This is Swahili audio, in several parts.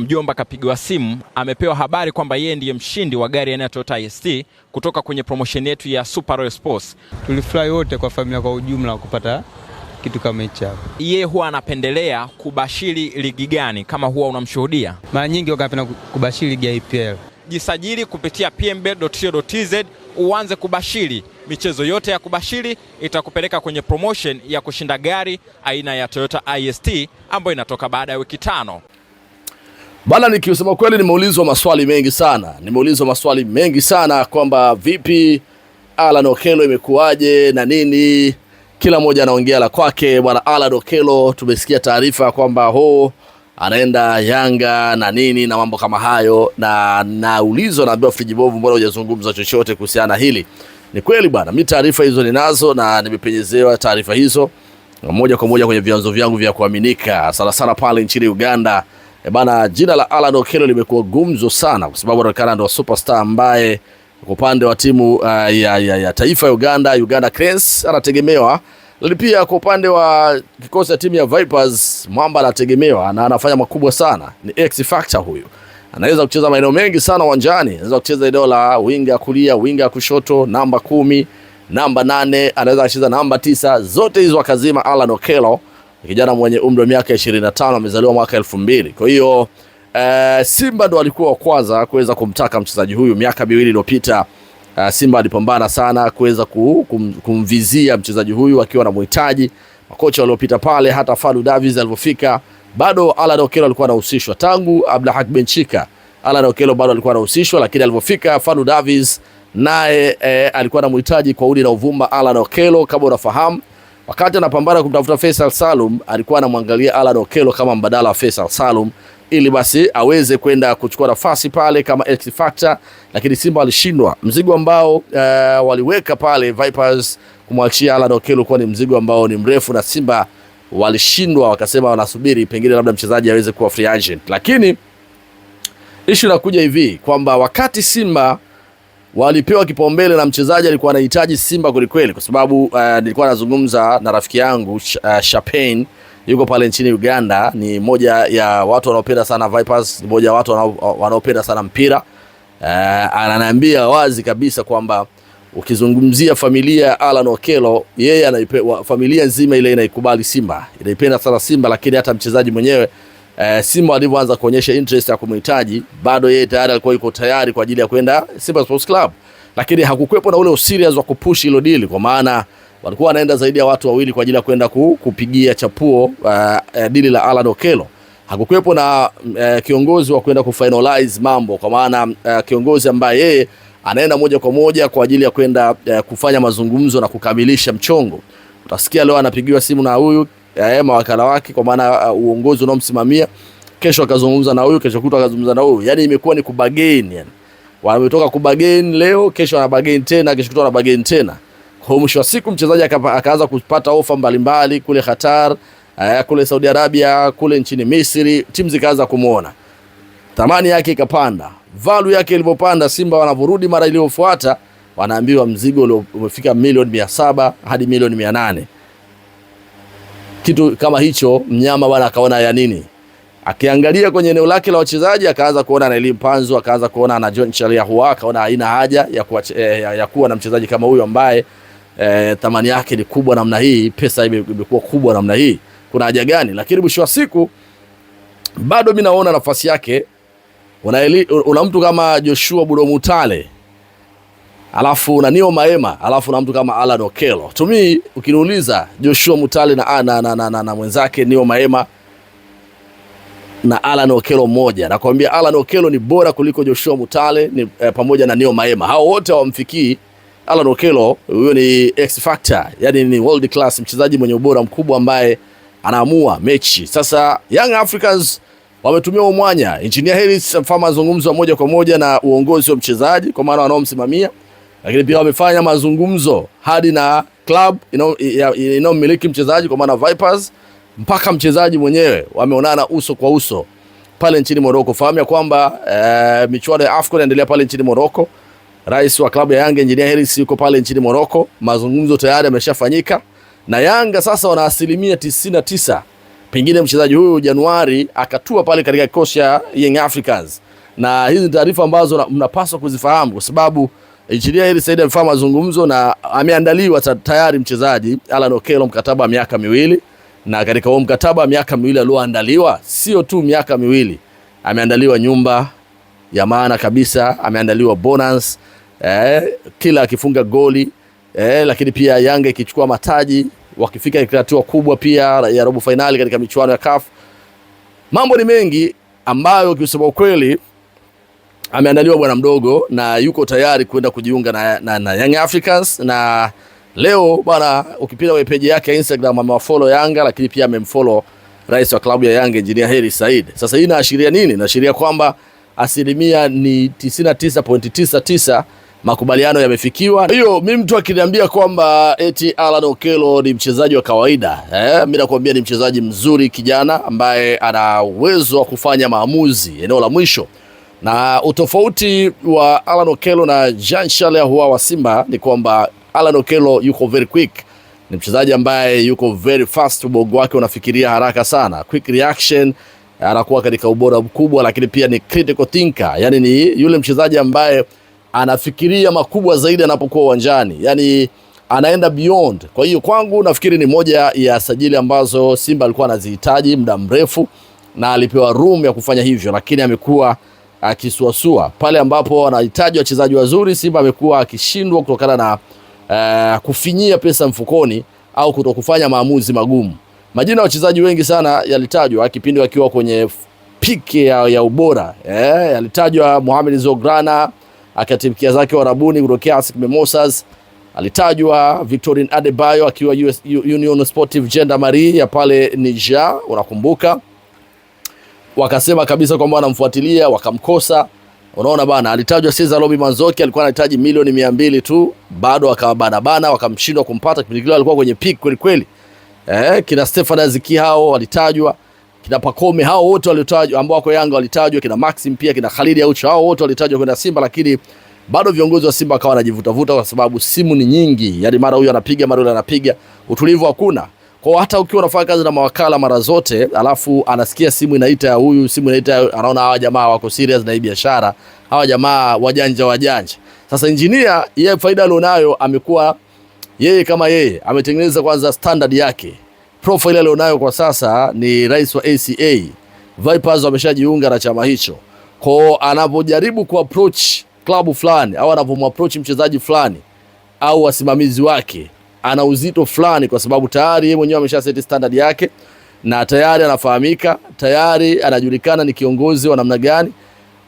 Mjomba kapigiwa simu, amepewa habari kwamba yeye ndiye mshindi wa gari aina ya Toyota IST kutoka kwenye promotion yetu ya Super Royal Sports. Tulifurahi wote kwa familia kwa ujumla kupata kitu kama hicho hapo. Yeye huwa anapendelea kubashiri ligi gani kama huwa unamshuhudia? Mara nyingi wakapenda kubashiri ligi ya EPL. Jisajili kupitia pmbet.co.tz uanze kubashiri michezo yote ya kubashiri, itakupeleka kwenye promotion ya kushinda gari aina ya Toyota IST ambayo inatoka baada ya wiki 5. Bana, nikisema kweli nimeulizwa maswali mengi sana, nimeulizwa maswali mengi sana kwamba vipi Alan Okello imekuwaje na nini, kila mmoja anaongea la kwake. Bwana Alan Okello, tumesikia taarifa kwamba ho anaenda Yanga na nini na mambo kama hayo, na naulizwa, naambiwa Friji Bovu, mbona hujazungumza chochote kuhusiana na hili? Ni kweli bwana, mi taarifa hizo ninazo na nimepenyezewa taarifa hizo moja kwa moja kwenye vyanzo vyangu vya kuaminika, sana sana pale nchini Uganda. E bana, jina la Alan Okello limekuwa gumzo sana kwa sababu anaonekana ndo superstar ambaye kwa upande wa timu ya taifa ya Uganda, Uganda Cranes anategemewa, lakini pia kwa upande wa kikosi cha timu ya Vipers Mwamba anategemewa na anafanya makubwa sana. Ni X factor huyu, anaweza kucheza maeneo mengi sana uwanjani, anaweza kucheza eneo la winga kulia, winga kushoto, namba 10, namba 8, anaweza kucheza namba 9, zote hizo akazima. Alan Okello kijana mwenye umri wa miaka 25, amezaliwa mwaka 2000. Kwa hiyo Simba ndo alikuwa wa kwanza kuweza kumtaka mchezaji huyu miaka miwili iliyopita. Simba alipambana sana kuweza kumvizia mchezaji huyu akiwa na muhitaji. Makocha waliopita pale, hata Fadlu Davids alipofika, bado Alan Okello alikuwa anahusishwa. Tangu Abdelhak Benchika, Alan Okello bado alikuwa anahusishwa, lakini alipofika Fadlu Davids naye alikuwa anamhitaji kwa udi na uvumba Alan Okello. Kama unafahamu, wakati anapambana kumtafuta Faisal Salum, alikuwa anamwangalia Alan Okello kama mbadala wa Faisal Salum ili basi aweze kwenda kuchukua nafasi pale kama X factor, lakini Simba walishindwa. Mzigo ambao waliweka pale Vipers kumwachia Alan Okello kuwa ni mzigo ambao ni mrefu, na Simba walishindwa, wakasema wanasubiri pengine labda mchezaji aweze kuwa free agent. Lakini issue inakuja hivi kwamba wakati Simba walipewa kipaumbele na mchezaji alikuwa anahitaji Simba kwelikweli, kwa sababu nilikuwa nazungumza na rafiki yangu Champagne, yuko pale nchini Uganda, ni moja ya watu wanaopenda sana Vipers, ni moja ya watu wanaopenda sana mpira. Ananiambia wazi kabisa kwamba ukizungumzia familia ya Alan Okello, yeye familia nzima ile inaikubali Simba, inaipenda sana Simba, lakini hata mchezaji mwenyewe Simba alivyoanza kuonyesha interest ya kumhitaji, bado yeye tayari alikuwa yuko tayari kwa ajili ya kwenda Simba Sports Club, lakini hakukuwepo na ule serious wa kupush hilo deal, kwa maana walikuwa wanaenda zaidi ya watu wawili kwa ajili ya kwenda kupigia chapuo dili la Alan Okello. Hakukuwepo na kiongozi wa kwenda kufinalize mambo, kwa maana kiongozi ambaye yeye anaenda moja kwa moja kwa ajili ya kwenda kufanya mazungumzo na kukamilisha mchongo. Utasikia leo anapigiwa simu na huyu mawakala wake, kwa maana uongozi unaomsimamia, kesho akazungumza na huyu, kesho kutwa akazungumza na huyu. Yani imekuwa ni kubagain, yani wametoka kubagain leo, kesho anabagain tena, kesho kutwa anabagain tena. Kwa mwisho wa siku mchezaji akaanza kupata ofa mbalimbali kule Qatar, kule Saudi Arabia, kule nchini Misri, timu zikaanza kumuona, thamani yake ikapanda, value yake ilipopanda, Simba wanavorudi mara iliyofuata wanaambiwa mzigo umefika milioni 700 hadi milioni 800, kitu kama hicho. Mnyama bwana akaona ya nini, akiangalia kwenye eneo lake la wachezaji akaanza kuona na Elim Panzu, akaanza kuona na John Chalia, akaona haina haja ya kuwa na mchezaji kama huyu ambaye thamani yake ni kubwa namna hii, pesa imekuwa kubwa namna hii, kuna haja gani? Lakini mwisho wa siku bado mimi naona nafasi yake. Una mtu kama Joshua Budomutale, alafu na Nio Maema, alafu na mtu kama Alan Okello. To me ukiniuliza Joshua Mutale na mwenzake Nio Maema na Alan Okello mmoja, nakwambia Alan Okello ni bora kuliko Joshua Mutale ni, pamoja na Nio Maema. Hao wote hawamfikii Alan Okello. Huyo ni X factor, yani ni world class, mchezaji mwenye ubora mkubwa ambaye anaamua mechi. Sasa Young Africans wametumia umwanya. Engineer Hersi amefanya mazungumzo moja kwa moja na uongozi wa mchezaji, kwa maana wanaomsimamia, lakini pia wamefanya mazungumzo hadi na club inayomiliki mchezaji, kwa maana Vipers, mpaka mchezaji mwenyewe wameonana uso kwa uso pale nchini Morocco. Fahamu ya kwamba michuano ya AFCON inaendelea pale nchini Morocco. Rais wa klabu ya Yanga Engineer Hersi yuko pale nchini Morocco, mazungumzo tayari yameshafanyika na Yanga sasa wana 99% Pengine mchezaji huyu Januari akatua pale katika kikosi cha Young Africans, na hizi ni taarifa ambazo mnapaswa kuzifahamu kwa sababu Injinia Hersi Said amefanya mazungumzo na ameandaliwa tayari mchezaji Allan Okello mkataba wa miaka 2, na katika huo mkataba wa miaka 2 alioandaliwa, sio tu miaka 2, ameandaliwa nyumba ya maana kabisa, ameandaliwa bonus kila akifunga goli lakini pia Yanga ikichukua mataji, wakifika katika hatua kubwa pia ya robo finali katika michuano ya CAF. Mambo ni mengi ambayo ukisema ukweli ameandaliwa bwana mdogo na yuko tayari kwenda kujiunga na Young Africans. Na leo bwana, ukipita kwenye page yake ya Instagram amewafollow Yanga, lakini pia amemfollow rais wa klabu ya Yanga Engineer Hersi Said. Sasa hii inaashiria nini? Inaashiria kwamba asilimia ni 99.99 makubaliano yamefikiwa. Hiyo mimi mtu akiniambia kwamba eti Allan Okello ni mchezaji wa kawaida, mimi nakwambia ni mchezaji mzuri, kijana ambaye ana uwezo wa kufanya maamuzi eneo la mwisho. Na utofauti wa Allan Okello na Jean Charles Ahoua wa Simba ni kwamba Allan Okello yuko very quick, ni mchezaji ambaye yuko very fast, ubongo wake unafikiria haraka sana, quick reaction, anakuwa katika ubora mkubwa, lakini pia ni critical thinker, yani ni yule mchezaji ambaye anafikiria makubwa zaidi anapokuwa uwanjani, yani anaenda beyond. Kwa hiyo kwangu nafikiri ni moja ya sajili ambazo Simba alikuwa anazihitaji muda mrefu na alipewa room ya kufanya hivyo, lakini amekuwa akisuasua pale ambapo anahitaji wachezaji wazuri. Simba amekuwa akishindwa kutokana na kufinyia pesa mfukoni au kutokufanya maamuzi magumu. Majina ya wachezaji wengi sana yalitajwa kipindi wakiwa kwenye peak ya ubora. Yalitajwa Mohamed Zograna akatimkia zake Warabuni kutokea ASEC Mimosas, alitajwa Victorin Adebayo akiwa US Union Sportive Gendarmerie ya pale Niger, unakumbuka? Wakasema kabisa kwamba wanamfuatilia wakamkosa. Unaona bana, alitajwa Cesar Robi Manzoki, alikuwa anahitaji milioni 200 tu, bado akabana bana, wakamshindwa kumpata. Kipindi kile alikuwa kwenye peak kweli kweli. Kina Stefan Aziki hao walitajwa, kina Pacome hao wote walitajwa, ambao wako Yanga walitajwa, kina Maxim pia, kina Khalid Aucho hao wote walitajwa kwenda Simba, lakini bado viongozi wa Simba wakawa wanajivuta vuta kwa sababu simu ni nyingi, yani mara huyu anapiga mara yule anapiga, utulivu hakuna. Kwa hata ukiwa unafanya kazi na mawakala mara zote, alafu anasikia simu inaita huyu, simu inaita, anaona hawa jamaa wako serious na hii biashara, hawa jamaa wajanja wajanja. Sasa engineer yeye faida alionayo, amekuwa yeye kama yeye ametengeneza kwanza standard yake. Profile alionayo kwa sasa ni rais wa ACA. Vipers wameshajiunga na chama hicho. Kwa anapojaribu kuapproach klabu fulani au anapomapproach mchezaji fulani au wasimamizi wake, ana uzito fulani kwa sababu tayari yeye mwenyewe amesha set standard yake na tayari anafahamika, tayari anajulikana ni kiongozi wa namna gani.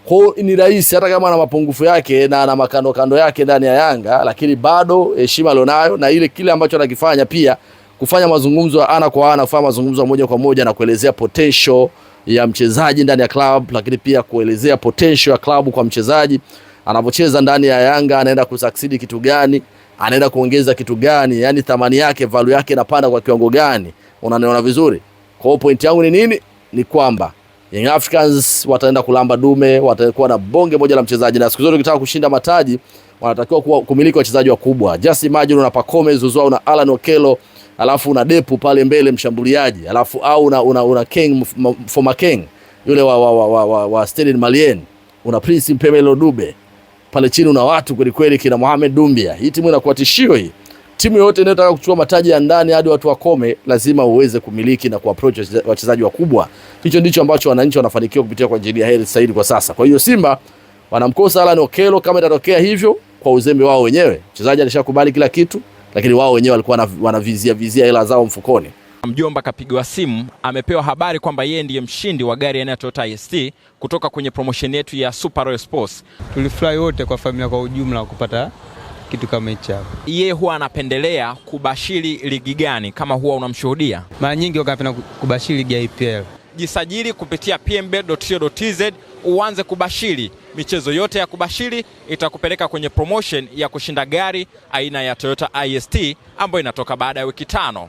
Kwa ni rahisi hata kama ana mapungufu yake na ana makando kando yake ndani ya Yanga, lakini bado heshima alionayo na ile kile ambacho anakifanya, pia kufanya mazungumzo ana kwa ana, kufanya mazungumzo moja kwa moja na kuelezea potential ya mchezaji ndani ya club, lakini pia kuelezea potential ya club kwa mchezaji anapocheza ndani ya Yanga, anaenda kusucceed kitu gani, anaenda kuongeza kitu gani, yani thamani yake, value yake inapanda kwa kiwango gani. Unaniona vizuri? Kwa hiyo point yangu ni nini? Ni kwamba Young Africans wataenda kulamba dume, watakuwa na bonge moja la mchezaji, na siku zote ukitaka kushinda mataji wanatakiwa kumiliki wachezaji wakubwa. Just imagine una Pacome Zouzoua, una Allan Okello, alafu una Depu pale mbele mshambuliaji, alafu au una King Foma King yule wa Stade Malien, una Prince Mpemelo Dube pale chini, una watu kweli kweli kina Mohamed Dumbia. Hii timu inakuwa tishio hii. Timu yote inayotaka kuchukua mataji ya ndani hadi watu wakome, lazima uweze kumiliki na kuapproach wachezaji wakubwa. Hicho ndicho ambacho wananchi wanafanikiwa kupitia kwa Injinia Hersi Said kwa sasa. Kwa hiyo Simba wanamkosa Allan Okello, kama itatokea hivyo kwa uzembe wao wenyewe. Mchezaji alishakubali kila kitu, lakini wao wenyewe walikuwa wanavizia vizia hela zao mfukoni. Mjomba kapigwa simu, amepewa habari kwamba yeye ndiye mshindi wa gari aina ya Toyota IST kutoka kwenye promotion yetu ya Super Royal Sports. Tulifurahi wote kwa familia kwa ujumla kupata kitu kama hicho hapo. Yeye huwa anapendelea kubashiri ligi gani kama huwa unamshuhudia? Mara nyingi wakapenda kubashiri ligi ya EPL. Jisajili kupitia pmbet.co.tz uanze kubashiri michezo yote ya kubashiri, itakupeleka kwenye promotion ya kushinda gari aina ya Toyota IST ambayo inatoka baada ya wiki 5.